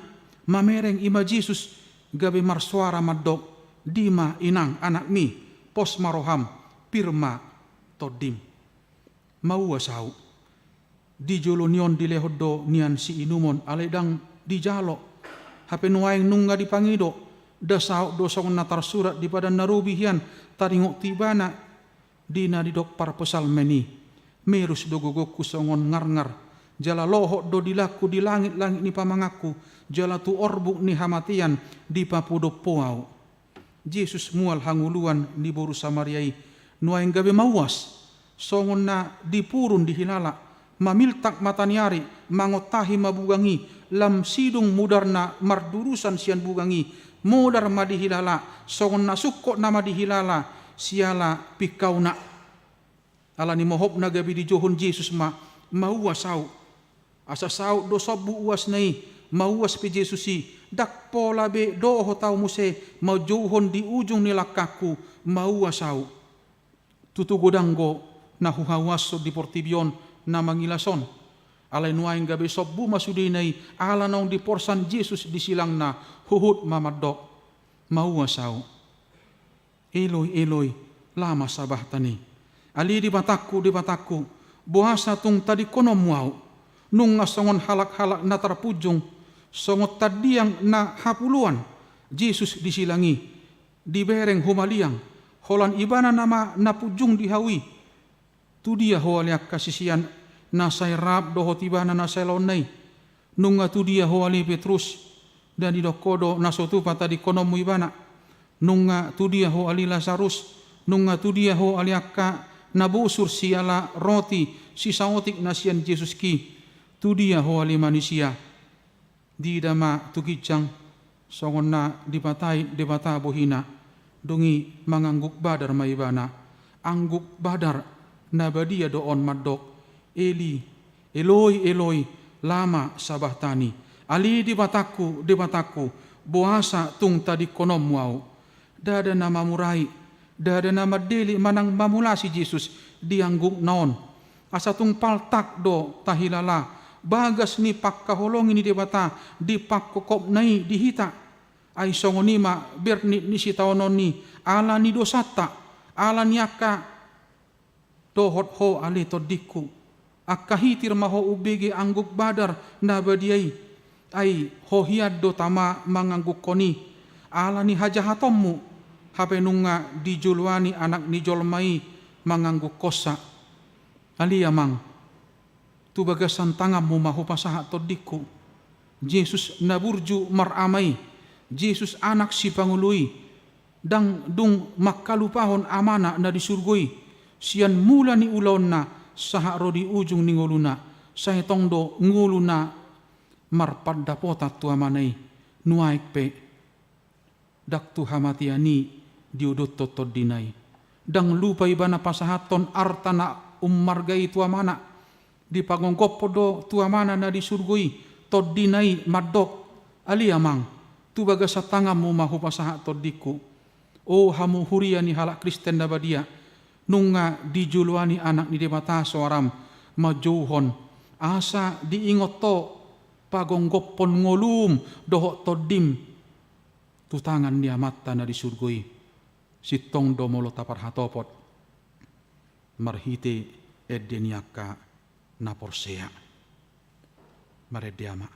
Mamereng i ma Jesus gabe marsoara mandok, dima inang anakmi, pos ma roham, pir ma tondim. Mauas ahu. Di jolo ni on dilehon do nian siinumon, alai ndang dijalo. Hape nuaeng nunga dipangido, da saut do songon na tarsurat di Padan na Robi hian, taringot tu ibana, di na didok parpsalmen i. Merus do gogongku songon ngarngar, jala lohot do dilangku di langitlangit ni pamanganku, jala tu orbuk ni hamatean dipapudop ho ahu. Jesus mual hangoluan ni boru Samaria i, nuaeng gabe mauas, songon na dipurun dihilala, mamiltak mata ni ari, mangontahi ma bugang i, lam sidung mudarna mardurusan sian bugang i, mudar ma dihilala, songon na sungkot nama dihilala, siala pingkauna. Alani mohopna gabe dijouhon Jesus ma, mauas ahu. Asa saut do sombu uasna i, mauas pe Jesus i, ndang pola be dohot ahu muse manjouhon di ujung ni langkangku, mauas ahu. Tutu godang do na huhauashon di portibi on na mangilas on. Alai nuaeng gabe sombu ma sudena i, ala naung diporsan Jesus di silangna, huhut ma mandok, mauas ahu. Eloi, Eloi, lama sabachtani. Ale Debatangku, Debatangku, boasa tung tadingkononmu ahu? Nunga songon halak-halak na tarpunjung, songon tandiang na hapuluan, Jesus di silang i, dibereng humaliang, holan ibana nama na punjung di hau i. Tu dia ho ale angka sisean na sai rap dohot ibana na sai laonna i. Nunga tudia ho ale Petrus? Nda didok ho do na so tupa tadingkononmu ibana? Nunga tudia ho ale Lasarus? Nunga tudia ho ale angka na bosur siala roti sisaotik na sian Jesus ki? Tudia ho ale manisia? Diida ma tu ginjang songon na dipatai Debata bohina. Dung i mangangguk badar ma ibana. Angguk badar na badia do on mandok, Eli, Eloi, Eloi, lama sabachtani? Ale Debatangku, Debatangku, boasa tung tadingkononmu ahu? Ndada na mamurai, ndada na mandele manang mamulasi Jesus di anggukna on. Asa tung paltak do tahilala bagas ni pangkaholongi ni Debata di pangkopkopna i di hita. Ai songon i ma bernit ni sitaonon i, ala ni dosanta, ala ni angka dohot ho ale tondingku. Angka hitir ma ho umbege angguk badar na badia i. Ai ho hian do tama manganggukkon i, ala ni hajahatonmu, hape nunga dijoloani Anak ni jolma i manganggukkonsa. Ale Amang, tu bagasan tanganmu ma hupasahat tondingku. Jesus na burju marama i, Jesus Anak Sipangolu i, ndang dung mangkalupahon Amana na di surgo i, sian mula ni ulaonna sahat ro di ujung ni ngoluna. Sai tong do ngoluna marpandapotan tu Amana i, nuaeng pe ndang tu hamatean i diodothon tondina i. Ndang lupa ibana pasahathon arta na ummarga i tu Amana. Dipagomgophon do tu Amana na di surgo i tondina i mandok, Ale Amang, tu bagasan tanganmu ma hupasahat tondingku. O hamu huria ni halak Kristen na badia, nunga dijoloani Anak ni Debata soaram manjouhon, asa diingot ho pagomgophon ngolum dohot tondim tu tangan ni Amanta na di surgo i. Sintong do molo taparhatopot marhite ende ni angka na porsea. Marende, Ama.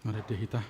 Marende hita.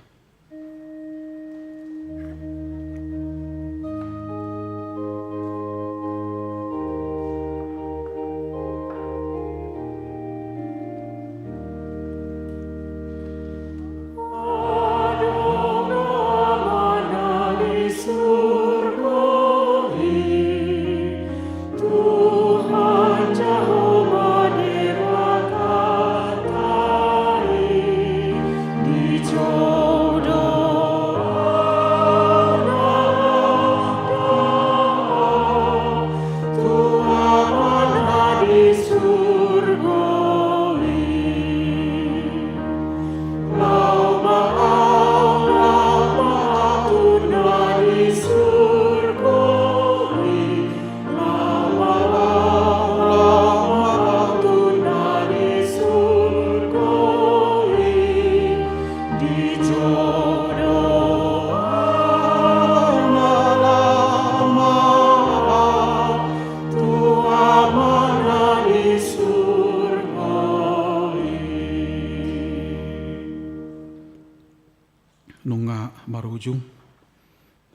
Nunga marujung.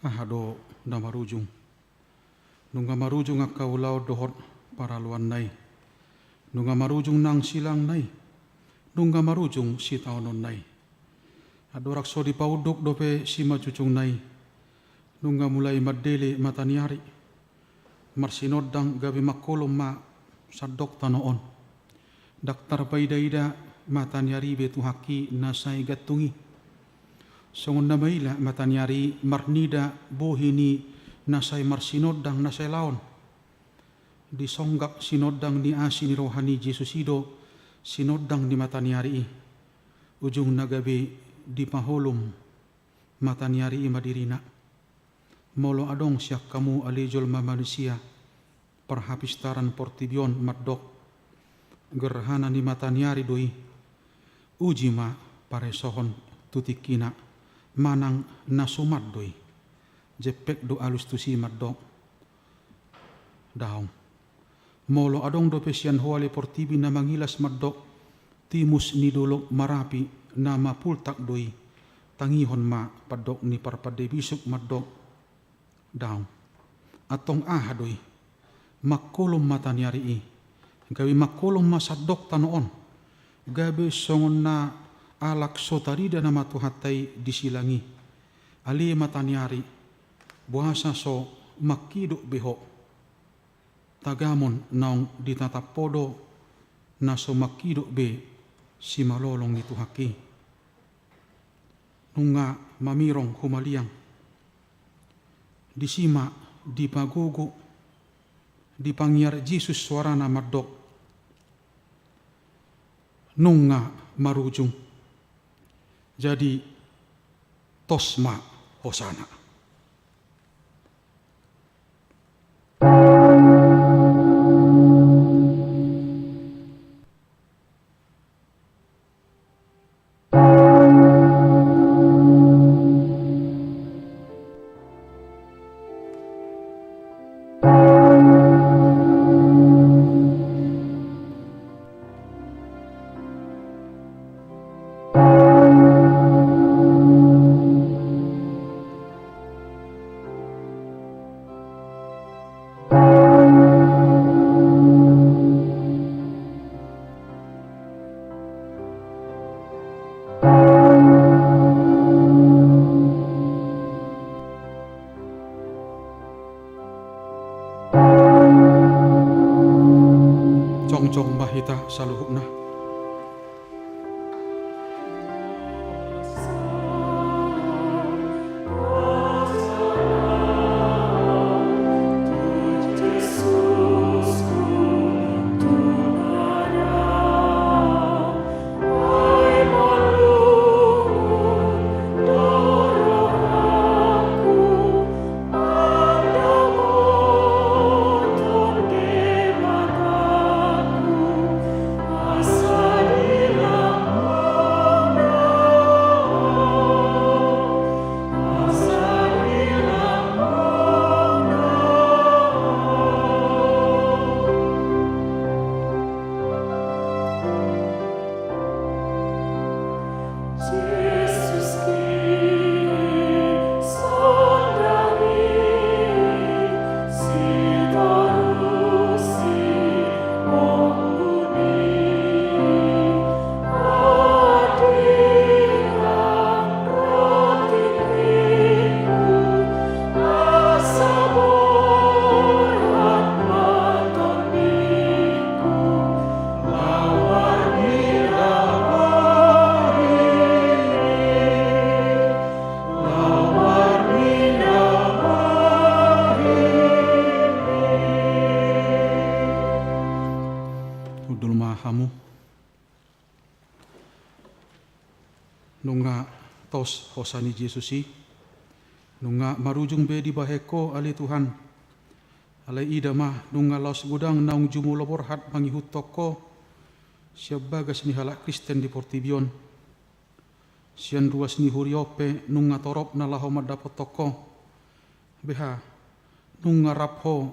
Aha do na marujung? Nunga marujung angka ulaon dohot paraloanna i. Nunga marujung nang silangna i. Nunga marujung sitaononna i. Andorang so dipaunduk dope simanjujungna i, nunga mulai mandele mataniari. Marsinondang gabe mangkolom ma sandok tano on. Ndang tarpaida-ida mataniari be tu haki na sai gantung i. Songon na maila mataniari marnida bohi ni na sai marsinondang na sai laon. Disonggak sinondang ni asi ni roha ni Jesus i do sinondang ni mataniari i. Ujungna gabe dipaholom mataniari i ma dirina. Molo adong sian hamu ale jolma manisia, parhapistaran portibi on mandok, gerhana ni mataniari do i, uji ma paresohon tu tingkina, manang na suman do i. Jempek do alus tusi mandok, daong. Molo adong dope sian ho ale portibi na mangilas mandok, timus ni dolok Marapi na mapultak do i, tangihon ma pandok ni parpande bisuk mandok, daong. Antong aha do i? Mangkolom mataniari i, gabe mangkolom ma sandok tano on, gabe songon na alak so tarida nama Tuhanta i di silang i. Ale mataniari, boasa so mangkidok be ho? Tagamon naung ditatap ho do na so mangkidok be simalolong ni Tuhan i. Nunga mamirong humaliang. Disi ma dipagogo, dipangiar Jesus soarana mandok, nunga marujung. Jadi tos ma hosana. Jongjong ma hita saluhutna. Hamu. Nunga tos hosa ni Jesus i. Nunga marujung be dibahen Ho ale Tuhan. Alai ida ma, nunga laos godang naung jumolo borhat mangihuthon Ho sian bagas ni halak Kristen di portibi on. Sian ruas ni huria on pe nunga torop na laho mandapothon Ho. Beha, nunga rap Ho,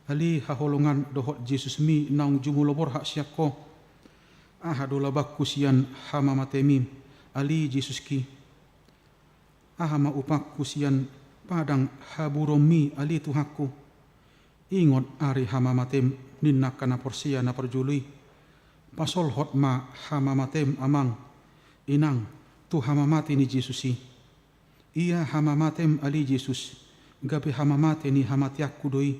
ale haholongan dohot Jesusmi naung jumolo borhat sian Ho. Aha do labangku sian hamamatem i, ale Jesuski? Aha ma upangku sian padang haburuonmi, ale Tuhanku? Ingot ari hamamatem, ninna angka na porsea na parjolo i. Pasolhot ma hamamatem, amang, inang, tu hamamate ni Jesus i. Ia hamamatem, ale Jesus, gabe hamamate ni hamateanku do i.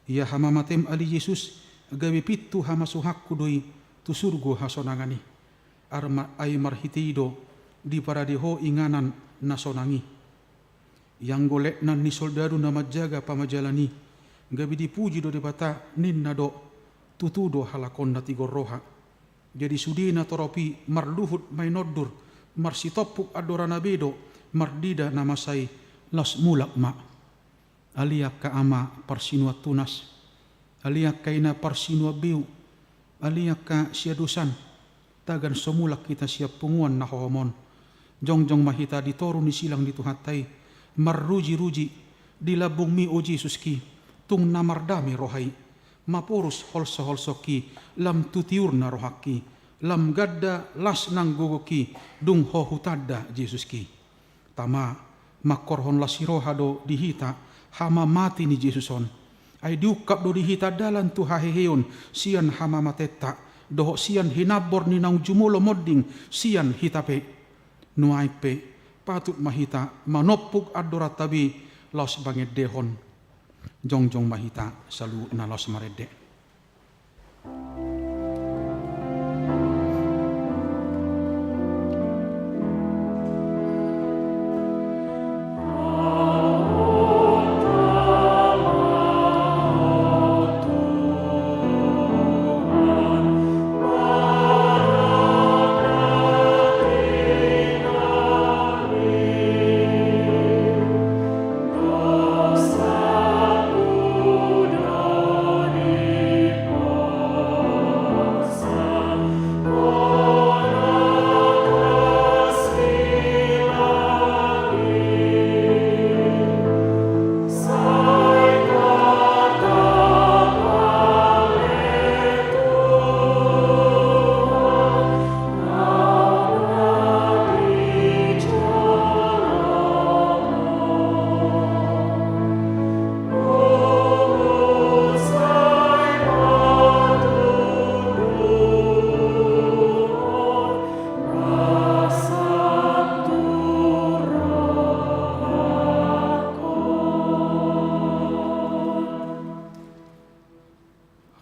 Ia hamamatem, ale Jesus, gabe pintu hamasuhangku do i tu surgo hasonangan i. Ar ma-, ai marhite i do diparade Ho inganan na sonang i. Ianggo letnan ni soldadu na manjaga pamajalan i, gabe dipuji do Debata, ninna do, tutu do halak on na tigor roha. Jadi sude na torop i marluhut mainondur, marsitompuk andorana be do, marnida na masa i, laos mulak ma. Ale angka ama parsinuan tunas, ale angka ina parsinuan beu, ale angka siadosan, tagan so mulak hita sian punguan na hohom on. Jongjong ma hita di toru ni silang ni Tuhanta i, marrujiruji di lambungmi, o Jesuski, tung na mardame roha i. Maporus holsoholsongki, lam tu tiurna rohangki, lam ganda las nang gogongki, dung Ho hutanda, Jesuski. Tama, manghorhon las ni roha do di hita hamamate ni Jesus on. Ai diungkap do di hita dalan tu haheheon sian hamamatenta, dohot sian hinambor ni naung jumolo monding sian hita pe. Nuaeng pe, patut ma hita manompuk andoranta be laos mangendehon. Jongjong ma hita saluhutna laos marende.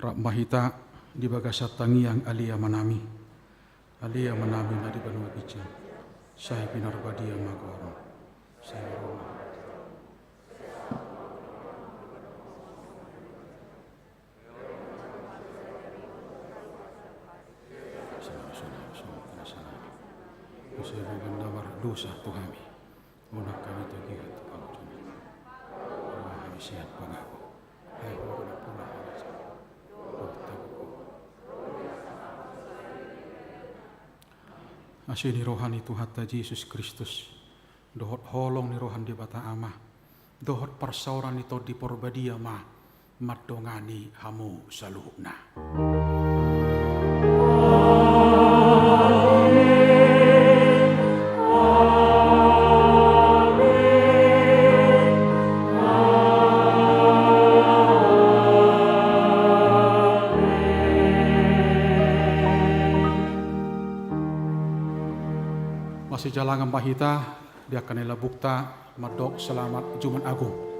Rap ma hita di bagasan tangiang, Ale Amanami. Ale Amanami na di banua ginjang, sai pinarbadia ma goarmu. Sai ro ma. Sai ro ma na mardosa tu hami. Unang hami togihon tu pangunjunan. Ro ma hami sian pangago. Ai Ho do na pola harajaon dohot hagogoon. Asi ni roha ni Tuhanta Jesus Kristus, dohot holong ni roha ni Debata Ama, dohot parsaoran ni Tondi Parbadia ma mandongani hamu saluhutna. Masijalangan ma hita di angka na i lambungta mandok selamat Jumat Agung.